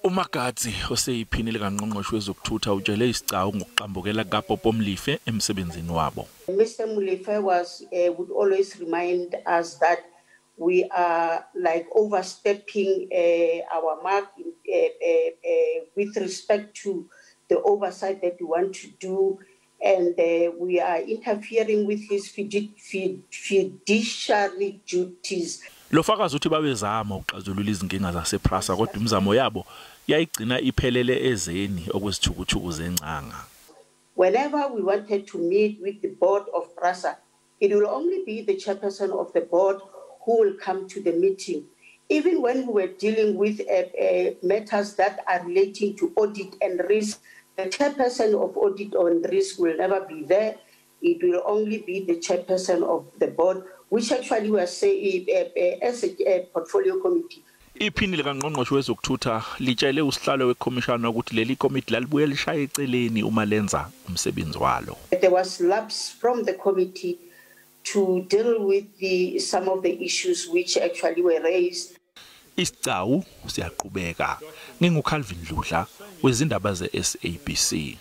UMagadzi oseyiphini likangqongqoshe wezokuthutha utshele isigcawu ngokuxambukela kukaPopo Molefe emsebenzini wabo. Mr. Molefe was would always remind us that we are like overstepping our mark with respect to the oversight that we want to do, and we are interfering with his fiduciary duties. Lo fakazi uthi babezama ukuxazulula izinkinga zasePrasa, kodwa imizamo yabo yayigcina iphelele ezeni okwezithukuthuku zencanga. Whenever we wanted to meet with the board of PRASA, it will only be the chairperson of the board who will come to the meeting. Even when we were dealing with matters that are relating to audit and risk, the chairperson of audit and risk will never be there. It will only be the chairperson of the board, which actually was say as a portfolio committee. Iphini likangqongqoshe wezokuthutha litshele usihlalo wekhomishana ukuthi leli komiti lalibuye lishaye eceleni uma lenza umsebenzi walo. There was lapse from the committee to deal with some of the issues which actually were raised. Isigcawu siyaqhubeka. NginguCalvin Dludla wezindaba ze-SABC.